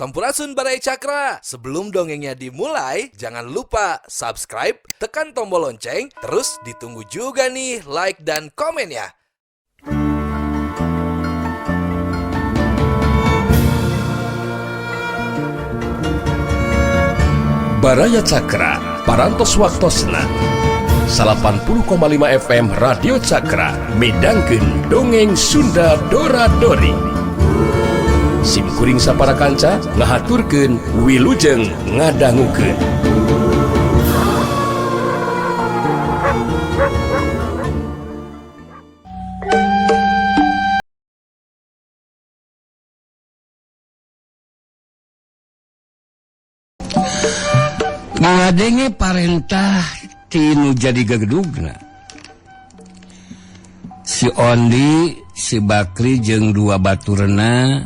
Sampurasun, Baraya Cakra. Sebelum dongengnya dimulai, jangan lupa subscribe, tekan tombol lonceng, terus ditunggu juga nih like dan komennya. Baraya Cakra, Parantos Waktosna 80,5 FM Radio Cakra midangkeun Dongeng Sunda Dora Dori. Sim kuring sapara kanca ngahaturkeun wilujeng ngadangukeun. Ngadenge parentah tinu jadi gegedugna. Si Ondi, si Bakri jeung dua baturna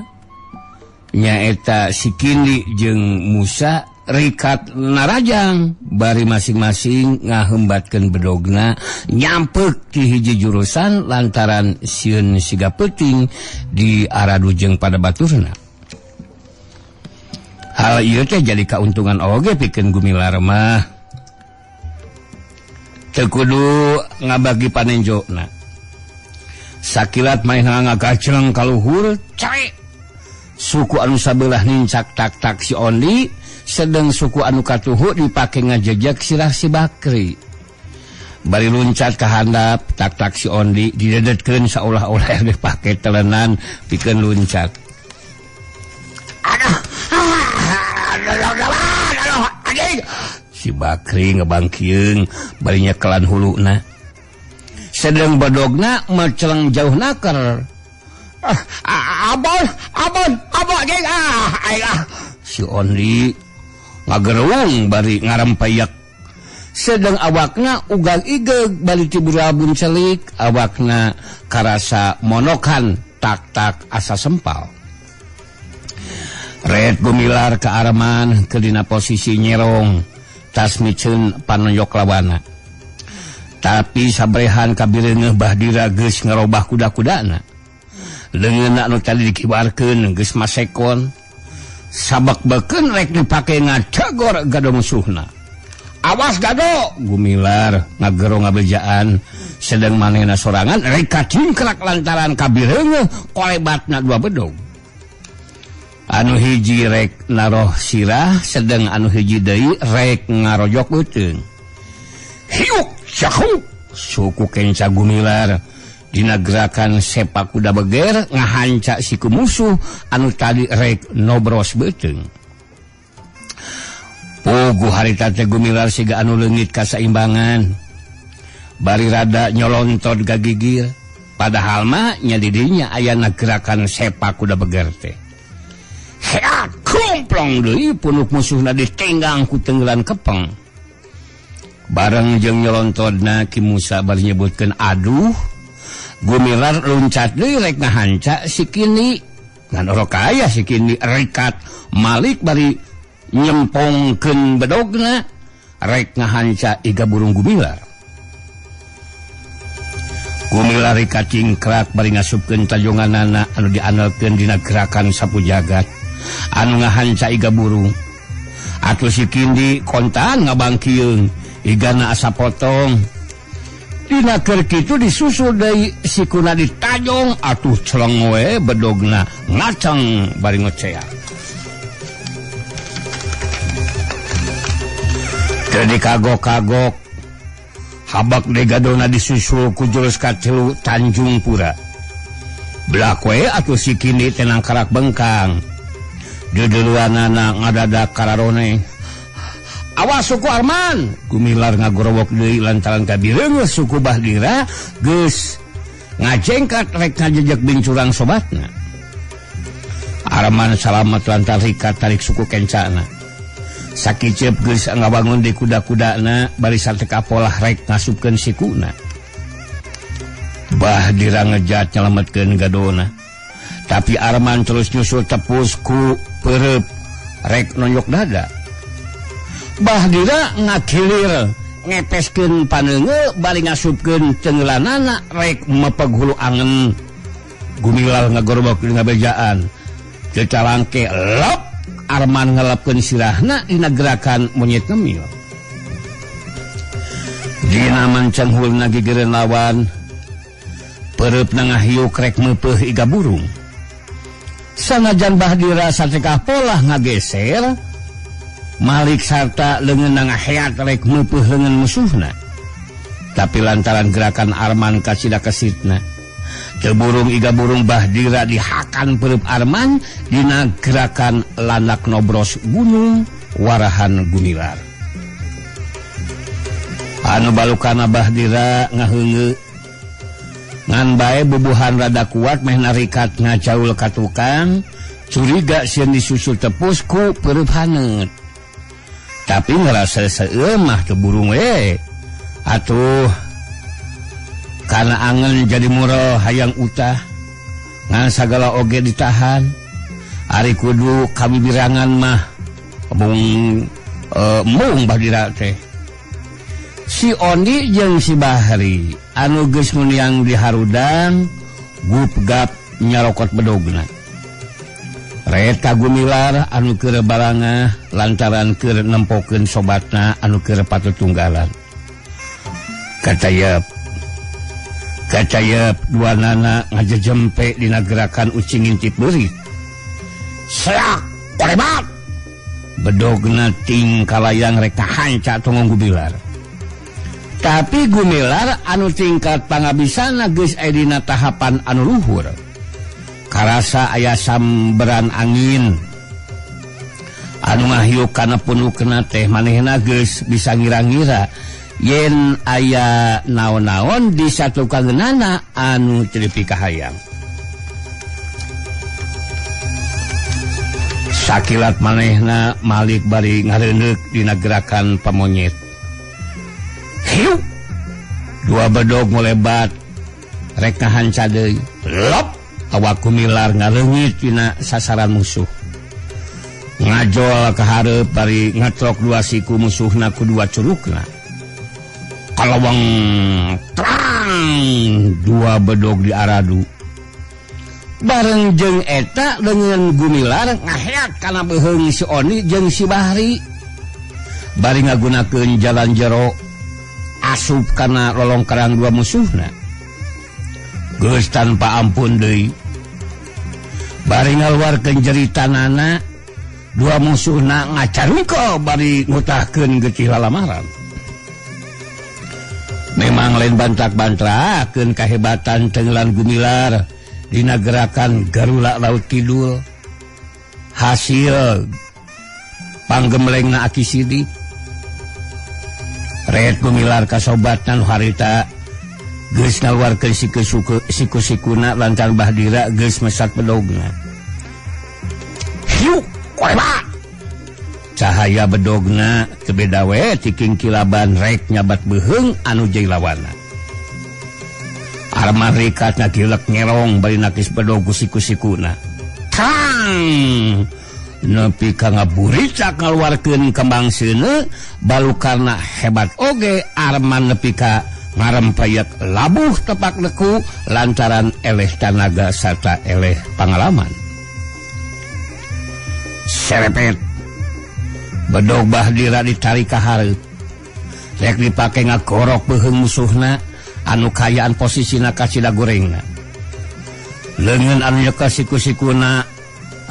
nyaeta si Kindi jeung Musa rikat narajang bari masing-masing ngahembatkeun bedogna nyampek ti hiji jurusan lantaran sieun siga peuting di aradu jeung pada baturna. Hal ieu teh jadi kauntungan oge pikeun Gumilar mah. Teu kudu ngabagi panenjona. Sakilat maehna ngagacleng kaluhur, cae. Suku anu sabelah nincak tak-tak si Ondi, sedeng suku anu katuhu dipake ngajejek sirah si Bakri. Bari luncat ka handap, tak-tak si Ondi didedetkeun saolah-olah dipake telenan pikeun luncat. Aduh. Si Bakri ngebangkieung bari nyekelan huluna. Sedeng bedogna meceleng jauh naker. Abon, abon, abon, geng, ah, ah. Si Ondi ngagerung bari ngarampayak. Sedeng awakna ugal igeg bari tiburabun celik, awakna karasa monokan tak-tak asa sempal. Red Gumilar ke Arman ke dina posisi nyerong tas miceun panonjok lawana. Tapi sabrehan kabireungeuh Bahdira geus ngarobah kuda-kudana. Leungeunna anu tadi dikibarkeun geus masekon. Sabak beukeun rek dipake ngacagor gado musuhna. Awas gado, Gumilar ngagero ngabejaan sedeng manehna sorangan rek kacingkrak lantaran kabireungeuh kolebatna dua bedog. Anu hiji rek naroh sirah sedeng anu hiji deui rek ngarojok beuteung. Hiuk cakuk suku kenca Gumilar dina gerakan sepak kuda beger ngahanca siku musuh anu tadi rek nobros beuteung. Puguh harita teh Gumilar siga anu leungit kasaimbangan. Bari rada nyolontot gagigir padahal mah nya di dinya ayana gerakan sepak kuda beger teh. Heat kumplong deui punuk musuhna ditenggang ku tenggelan kepeng. Bareng jeung nyolontodna Ki Musa bari nyebutkeun aduh, Gumilar luncat deui rek ngahanca si Kini. Ngan orok aya si Kini rekat malik bari nyempongkeun bedogna rek ngahanca iga burung Gumilar. Gumilar rikat cingkrak bari ngasupkeun tajonganana anu diandalkeun dina gerakan sapu jagat anu ngahanca iga burung. Atuh si Kindi kontan ngabangkieung igana asa potong. Dina keur kitu disusul deui sikuna ditajong atuh celeng we bedogna ngaceng bari ngoceak. Teu dikagok-kagok habak deui gadona disusul ku jurus katilu Tanjung Pura. Belak we atuh si Kindi teh nangkarak bengkang. Duduluanana ngadadak kararone. Awas suku Arman, Gumilar ngagorowok deui lantaran kabireungeuh suku Bahdira geus ngajengkat rek ngajejek bincurang sobatna. Arman salamet lantar rikat tarik suku kencana. Sakiceup geus ngabangun di kuda-kudana bari sateka polah rek ngasupkeun sikuna. Bahdira ngejat nyelametkeun gadona. Tapi Arman terus nyusul tepus ku perep rek nonyok dada. Bahdira ngakilir ngepeskeun paneungeul bari ngasupkeun tenggelanana rek mepeg hulu angen. Gumilar ngagorobok ngabejaan. Cecalangke lop Arman ngelapkeun sirahna dina gerakan monyet ngemil. Dina mancanghulna gigireun lawan peureupna ngahiuk rek meupeuh iga burung. Sanajan Bahdira satekah polah ngageser Malik sarta leungeunna ngaheat rek meupeah leungeun musuhna. Tapi lantaran gerakan Arman kacida kesitna, teu burung iga burung Bahdira dihakan peureub Arman dina gerakan landak nobros gunung warahan Gumilar. Anu balukana Bahdira ngaheungeu ngan bae bubuhan rada kuat meh narikat ngajaul ka tukang, curiga sieun disusul tepus ku peureub haneut. Tapi ngerasa seueuh mah teu burung we. Atuh kana angen jadi murah hayang utah ngan sagala oge ditahan. Ari kudu kabibirangan mah mung mung Bahdira teh. Si Ondi jeung si Bahri anu geus muniang di harudang gupgap nyarokot bedogna. Red ka Gumilar anu keur balangah lantaran keur nempokeun sobatna anu keur patutunggalan. Kacayep kacayep dua nana ngajejempe dina gerakan ucing ngintip beurit. Seak korebat bedogna ting kalayang rek kahanca tongong Gumilar. Tapi Gumilar anu tingkat pangabisana geus aya dina tahapan anu luhur. Karasa aya samberan angin anu ngahiuk kana punukna teh manehna geus bisa ngira-ngira yen aya naon-naon di satukangeunana anu teu dipikahayang. Sakilat manehna Malik bari ngareundeuk dina gerakan pamonyet. Hiu! Dua bedog ngolebat rek ngahanca deui. Lop! Awak Gumilar ngaleungit dina sasaran musuh. Ngajol ka hareup bari ngetrok dua siku musuhna ku dua curukna. Kalawang trang dua bedog diaradu. Bareng jeung eta leungeun Gumilar ngaheat kana beuheung si Oni jeung si Bahri. Bari ngagunakeun jalan jero asup kana lolongkarang dua musuhna. Geus tanpa ampun deui. Bari ngaluarkeun jeritanana dua musuhna ngacarungko bari ngutahkeun getih lalamaran. Memang lain bantak-bantrakeun kahebatan tenggelan Gumilar dina gerakan Garula Laut Kidul. Hasil panggemlengna Aki Sidik. Red Gumilar kasobatna nu harita geus ngaluarkeun siku-sikuna lantaran Bahdira geus mesat bedogna. Hiu korebat. Cahaya bedogna teu beda we ti kilaban rek nyabat beuheung anu jeung lawanna. Arman rikat ngagilek nyerong bari nakis bedog ku siku-sikuna. Tang! Nepi ka ngaburicak ngaluarkeun kembang seuneu balukarna hebat oge Arman nepi ka ngarempayek labuh tepak leku lantaran eleh tanaga sarta eleh pangalaman. Serepet bedog Bahdira ditarik ka hareup. Rek dipake ngagorok beuheung musuhna anu kayaan posisina kacida gorengna. Leungeun anu nyekel siku-sikuna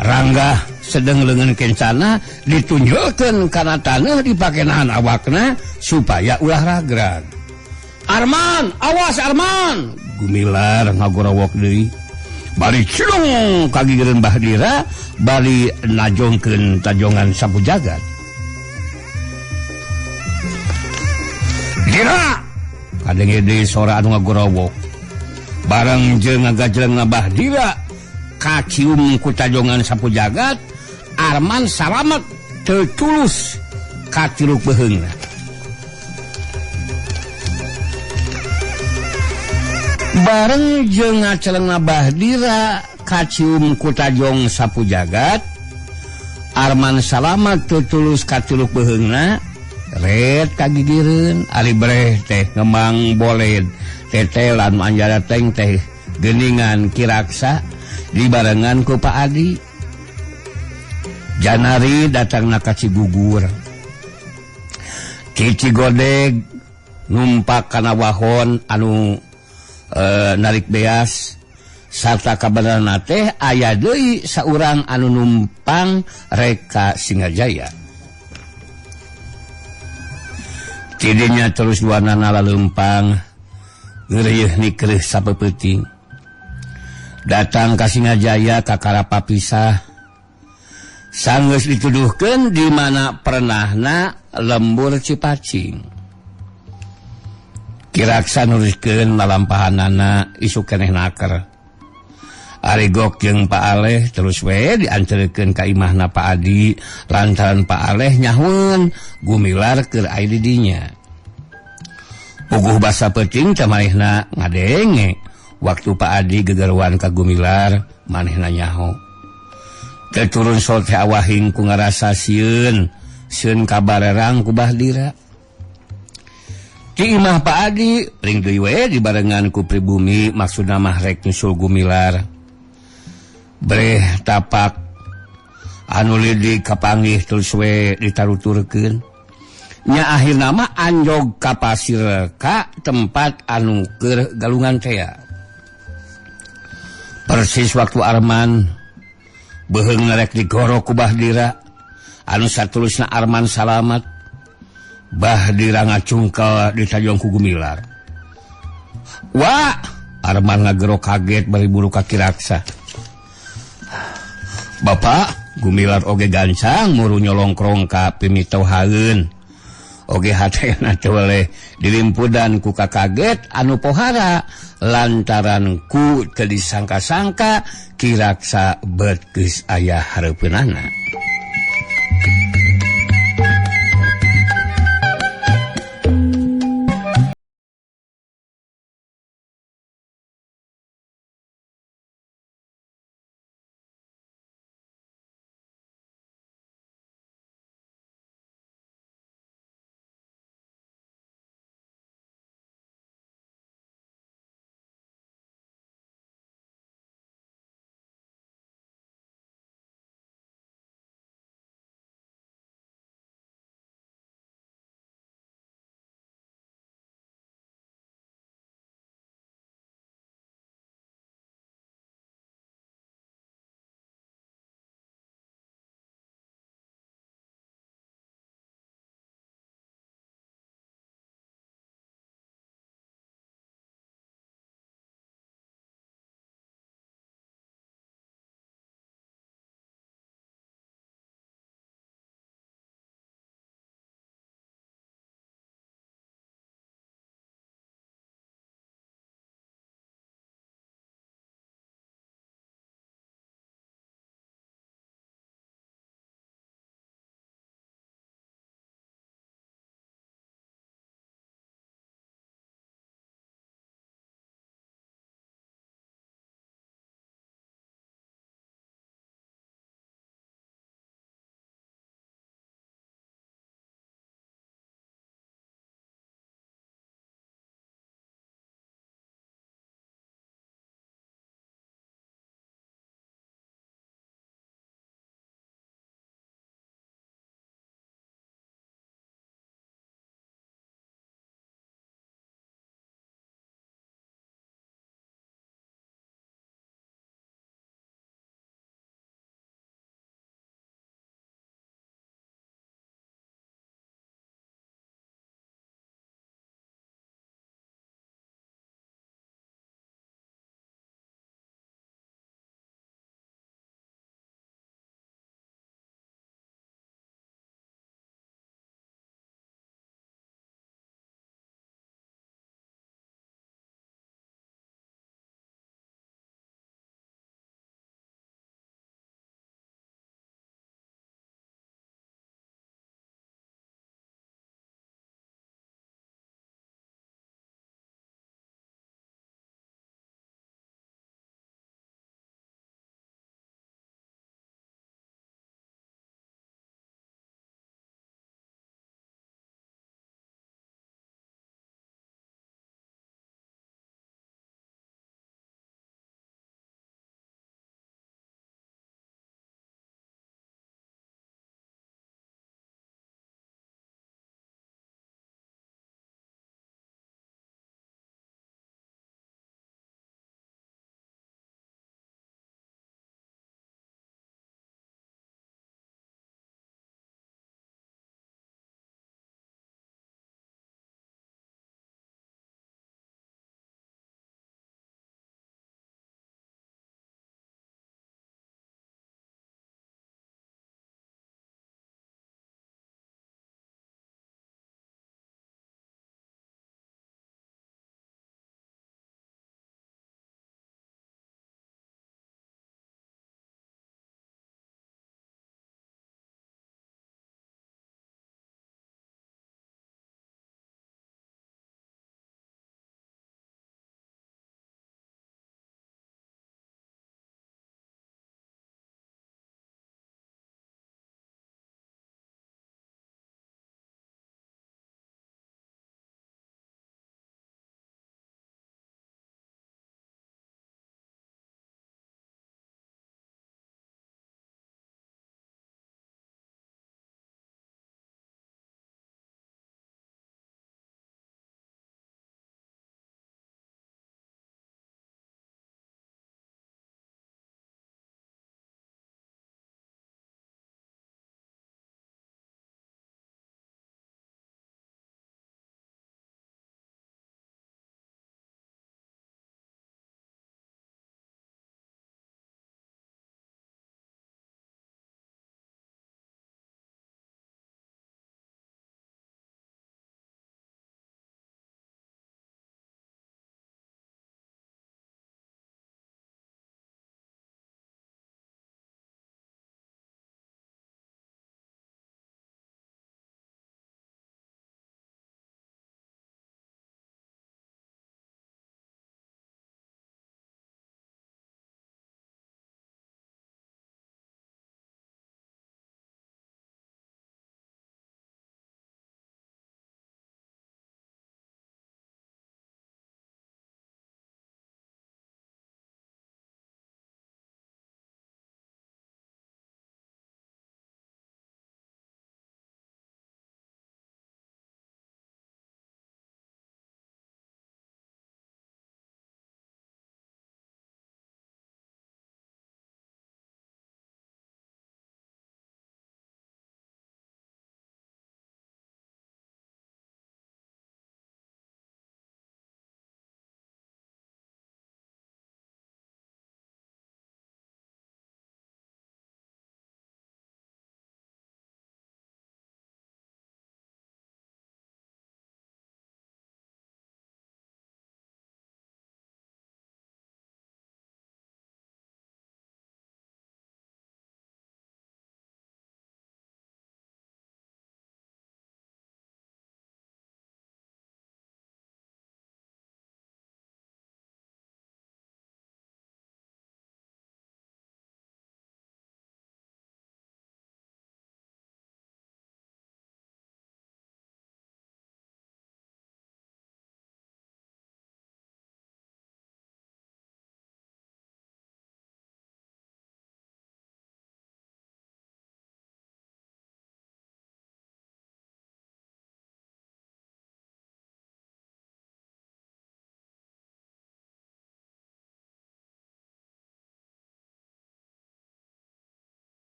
ranggah sedeng leungeun kencana ditunjulkeun kana taneuh dipake nahan awakna supaya ulah ragrag. Arman, awas Arman! Gumilar ngagorowok deui. Bari cilung kagigireun Bahdira, bari najongkeun tajongan sapu jagat. Dira! Kadenge deui sora anu ngagorowok. Bareng jeung ngagajlengna Bahdira kacium ku tajongan sapu jagat, Arman salamet teu tulus katiluk beuheungna. Bareng jeung ngacelengna Bahdira kacium ku tajong sapu jagat, Arman salamet teu tulus katiluk beuheungna. Red kagigireun ari breh teh ngemang boled tetelan manjara teng teh geuningan kiraksa dibarengan ku Pak Adi. Janari datangna ka Cigugur. Ki Cigodeg numpak kana wahon anu narik beas sarta kabenerna teh aya deui saurang anu numpang rek ka Singajaya. Tidinya terus duanana laleumpang ngeureuh nikreuh sapeupeting. Datang ka Singajaya kakara papisah. Sanggeus dituduhkeun di mana pernahna lembur Cipacing. Kiraksa nuruskeun lalampahanana isuk keneh naker. Ari Gok jeung Pak Aleh terus we dianterkeun ka imahna Pak Adi lantaran Pak Aleh nyahueun Gumilar keur aya di dinya. Puguh basa peuting teh manehna ngadenge waktu Pak Adi gegeruan ka Gumilar manehna nyaho. Teu turun sol teh awahing ku ngarasa sieun, sieun kabarerang ku Bahdira. Di imah Pak Adi ring deui we dibarengan ku pribumi maksudna mah rek nyusul Gumilar. Breh tapak anu lidik kapanggih terus we ditaruturkeun. Nya akhirna mah anjog ka pasir ka tempat anu keur galungan tea. Persis waktu Arman beuheung rek digorok ku Bahdira anu satulusna Arman salamat. Bahdira ngacungkel ditajong ku Gumilar. Wah, Arman ngagero kaget bari buru ka Kiraksa. Bapak, Gumilar oge gancang muru nyolongkrong ka pimitohaeun. Oge hatena teu weleh dilimpudan ku kakaget anu pohara lantaran ku teu disangka-sangka Kiraksa bet geus aya hareupeunana.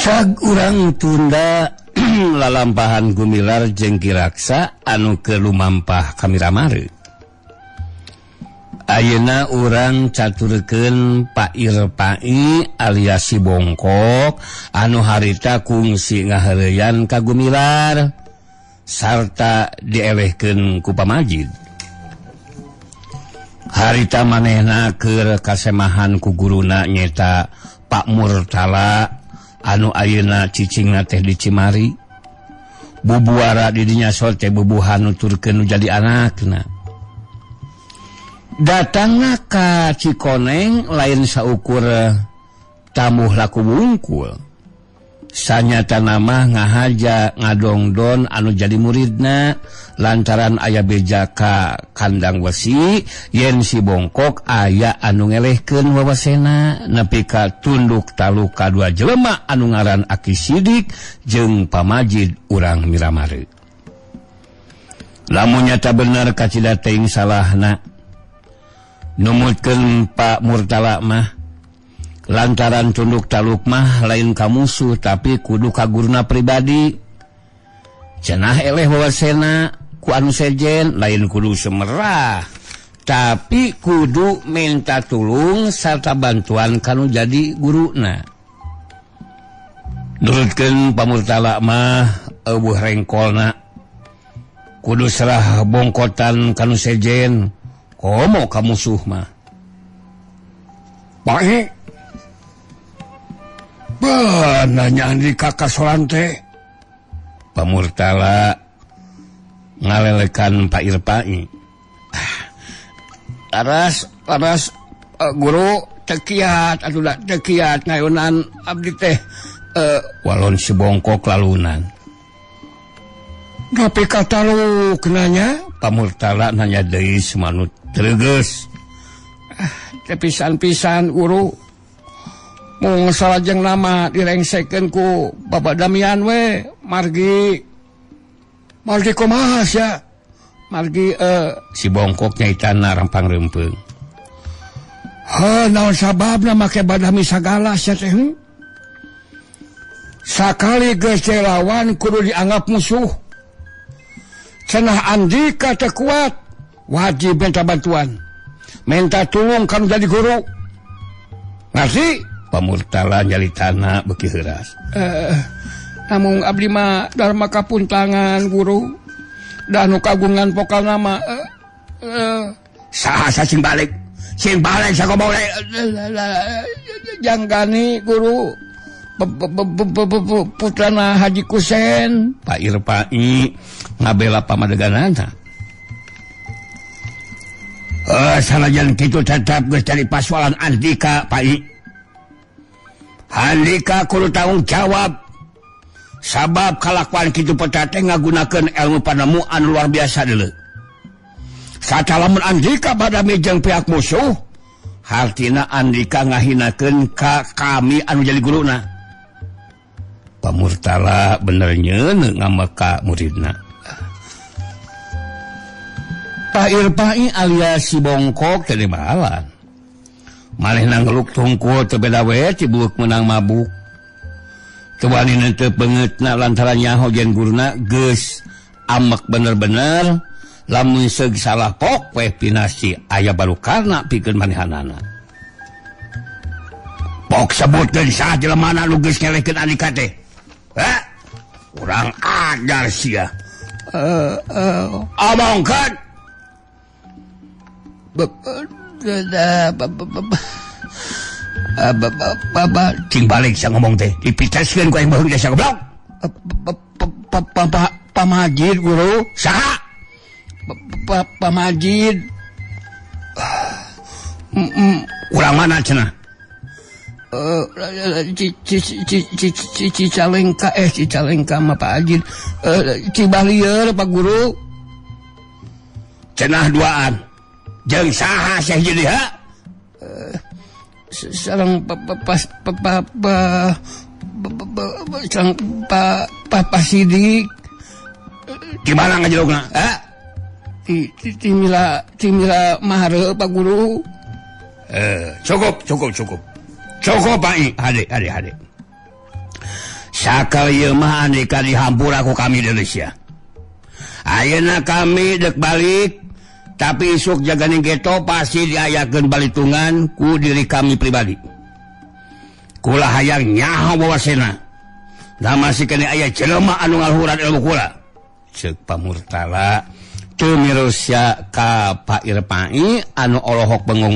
Cag urang tunda lalampahan Gumilar jeung Ki Raksa anu keur lumampah ka Miramare. Ayeuna urang caturkeun Pak Irpai alias si Bongkok anu harita kungsi ngaheureuyan ka Gumilar sarta dielehkeun ku pamajid. Harita manehna keur kasemahan ku guruna nyeta Pak Murtala anu ayeuna cicingna teh di Cimari. Bubuara di dinya sol teh bubuhan nuturkeun nu jadi anakna. Datangna ka Cikoneng lain saukur tamuh laku wungkul. Sanyatana mah ngahaja ngadongdon anu jadi muridna lantaran aya beja ka kandang wesi yen si Bongkok aya anu ngelehkeun wawasena nepi ka tunduk taluk kadua jelema anu ngaran Aki Sidik jeung pamajid urang Miramare. Lamun nyata bener kacida teuing salahna numutkeun Pak Murtala mah lantaran tunduk taluk mah lain ka musuh tapi kudu ka guruna pribadi. Cenah eleh wawasena ku anu sejen lain kudu semerah tapi kudu minta tulung sarta bantuan kanu jadi guruna. Nurutkeun Pak Murtala mah eueuh rengkolna kudu serah bongkotan kanu sejen komo ka musuh mah. Baik. Nanya Andika kasoran teh. Pak Murtala ngalelekan Pak Irpai. Aras aras guru tekiat atuh da tekiat ngayunan abdi teh walon si Bongkok lalunan. Tapi kata lu kenanya? Pak Murtala nanya deui semanut treges. Teh pisan-pisan guru. Mung salajeng nama direngsekeun ku Bapak Damian we margi margi kumaha sia margi si Bongkok nyaitana rampang reumpeng. Heuh naon sababna make badami sagala sia teh? Sakali geus lawan kudu dianggap musuh. Cenah Andika teu kuat wajib minta bantuan. Minta tulung kanu jadi guru. Ngerti? Pak Murtala nyalitana beuki heuras. Namung abdi mah dharma kapuntangan guru. Da nu kagungan pokalna mah saha sing balik? Sing balik sakomo janggani guru. Putrana Haji Kusen. Pak Irpai ngabela pamadeganana. Sanajan kitu tetap geus jadi pasualan Andika Pak I. Andika kudu tanggung jawab sabab kalakuan kitu petate ngagunakeun ilmu panemu anu luar biasa deuleu. Sacalamun Andika badami jeung pihak musuh, hartina Andika ngahinakeun ka kami anu jadi guruna. Pak Murtala bener nyeuneu ngambek ka muridna. Pak Irpai alias si Bongkok teh dibalan. Manehna ngeluk tungkul teu beda we cibuk meunang mabuk. Teu wani teu beungeutna lantaran nyaho yen guruna geus amek bener-bener lamun seug salah pok we pinasi aya barukarna pikeun manehanana. Pok sebutkeun saha jelemana nu geus ngelehkeun Andika teh. Heh? Urang ajar sia. Omongkeun. Cing balik sia ngomong teh dipiteskeun ku aing baheung sia goblok. Pamajid guru. Saha? Pamajid. Urang mana cenah? Cicalengka Cicalengka mah Pak Ajid. Cibalieur Pak Guru. Cenah duaan. Jeung saha seh jadi ha? Sareng Pak Sidik. Di mana ngajelogna? Ha? Di Mila Mahare Pak Guru. Cukup. Cukup Pak I. Hade. Sakal ieu mah andika dihampura ku kami di Indonesia. Ayeuna kami dek balik tapi isuk jaganing geto pasti diayakeun balitungan ku diri kami pribadi. Kula hayang nyaho bawasena. Da masih kene aya jelema anu ngaluhuran ilmu kula. Ceuk Pamurtala teu mirusya ka Pak Irpai anu olohok bengong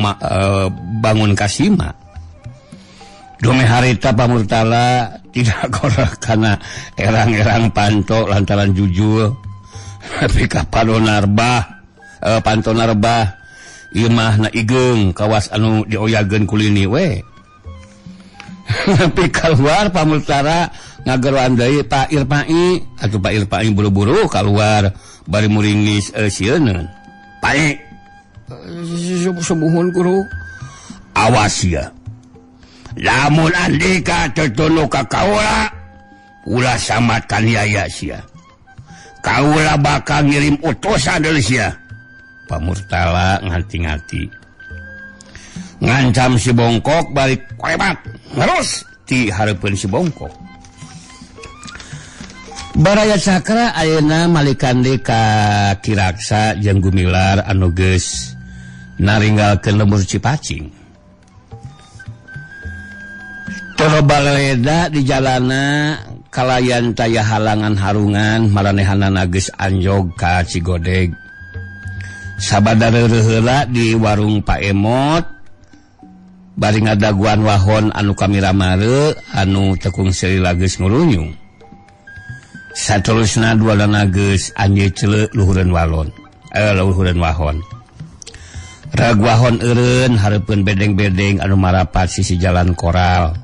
bangun kasima. Dume harita Pamurtala tidak korek kana erang-erang panto lantaran jujur. Tapi ka panonarbah panto narbah ieu mah na igeung kawas anu dioyageun kulini we. Tapi keluar Pamurtala ngageroan deui Pak Irpai atuh Pak Irpai buru-buru keluar bari muringis sieun. Pae sumuhun guru. Awas ya. Lamun andika tetunu ka kaula ulah samat kaniaya sia. Kaula bakal ngirim utusan deui sia. Pamurtala nganti-nganti ngancam si Bongkok balik korebat terus ti hareupeun si Bongkok. Baraya Cakra ayeuna malikan deui ka Kiraksa jeung Gumilar anu geus naringgalkeun lembur Cipacing. Teu baleda di jalana kalayan taya halangan harungan maranehanana geus anjog ka Cigodeg. Sabada reureuh di warung Pak Emot bari ngadaguan wahon anu kamiramare anu tekung seuri geus ngurunyung. Saterusna dualana geus anjeun ceuleuh luhureun walon. Luhureun wahon. Rag wahon eureun hareupeun bedeng-bedeng anu marapat sisi jalan koral.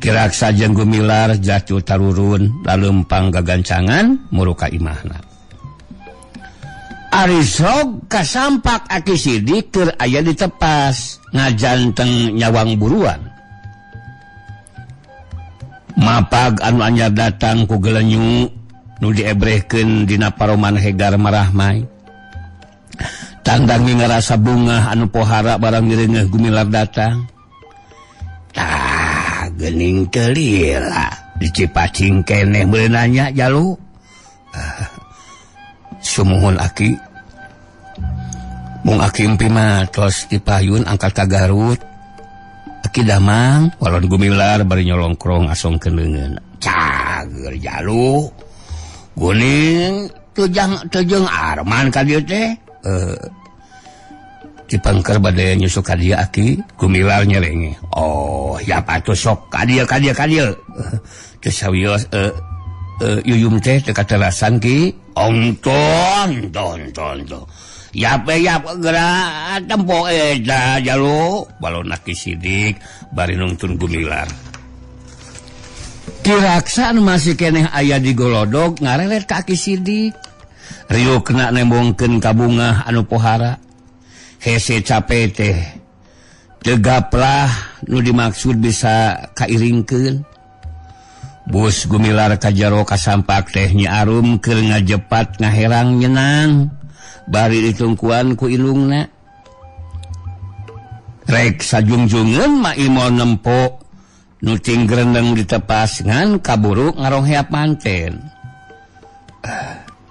Kiraksa jeung Gumilar jatuh tarurun laleumpang gagancangan muru ka imahna. Ari sok kasampak Aki Sidik keur aya di tepas ngajanteng nyawang buruan. Mapag anu anyar datang ku gelenyu nu diebrehkeun dina paroman hegar marahmai. Tandang ngarasa bungah anu pohara barang mireungeuh Gumilar datang. Tah geuning teu lila di Cipacing keneh meunanya jalu. Sumuhun aki. Mung aki empi mah tos dipayun angkat ka Garut. Aki damang walon Gumilar bari nyolongkrong asongkeun leungeun. Cager jalu. Guning teu jeung Arman ka dieu teh. Cipangker bade nyusul ka dieu aki. Gumilar nyerenge. Oh, ya atuh sok ka dieu ka dieu ka dieu. Teu sawios yuyum teh teu katelasan ki. Ongton ton ton ton. Yap yap geura tempo eta jalu balon Aki Sidik bari nungtun Gumilar. Kiraksa anu masih keneh aya di golodog ngarelet ka Aki Sidik. Riukna nembongkeun ka bungah anu pohara. Hese cape teh tegaplah nu dimaksud bisa kairingkeun. Bus Gumilar kajaro kasampak teh Nyi Arum keur ngajepat ngaherang nyenang bari ditungkuan ku ilungna. Rek sajungjungeun Ma Imol nempo nu tinggrendeng ditepas ngan kaburu ngarongheap manten.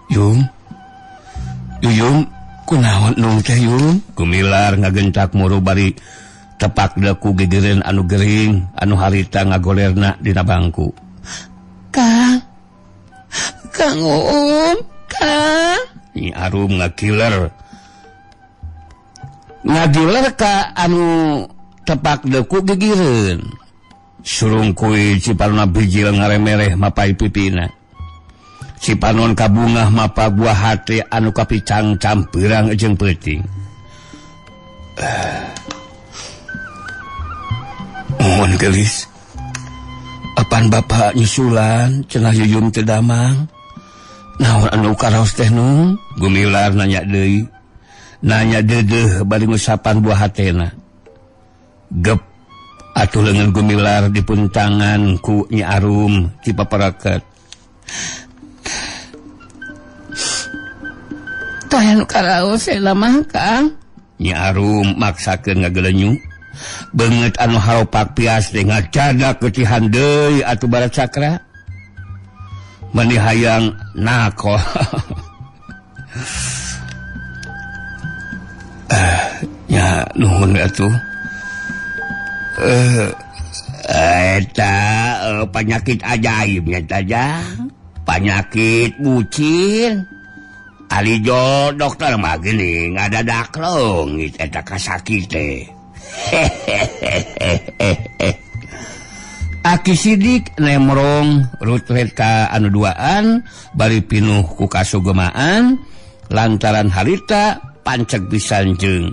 Yung Yuyum kunaon nung teh Yung? Gumilar ngagentak muru bari tepak deku gigireun anu gering anu harita ngagolerna dina bangku. Kang, Kang Uum, Kang. Nyi Arum ngagiler. Ngagiler ka anu tepak deku gigireun. Surungkuy Cipanona bijil ngaremereh mapai pipina. Cipanon kabungah mapa buah hate anu kapicang campurang jeung peuting. Mohon gelis. Apan bapak nyusulan cenah Yuyum teu damang. Naon anu karaos teh nu? Gumilar nanya deui. Nanya deudeuh bari ngusapan buah hatena. Gep atuh leungeun Gumilar dipuntangan ku Nyi Arum ti paparaket. Tah anu karaos eta mah Kang. Nyi Arum maksakeun ngagelenyu. Beungeut anu haropak pias teh ngacadak getihan deui atuh Barat Cakra. Meni hayang nako. Ya nuhun atuh. Eta penyakit ajaib nya saja. Penyakit bucin. Alijo dokter mah geuning ngadadak leungit eta kasakit teh. Aki Sidik nemrong rutlet ka anu duaan bari pinuh ku kasugemaan lantaran harita panceg pisan jeung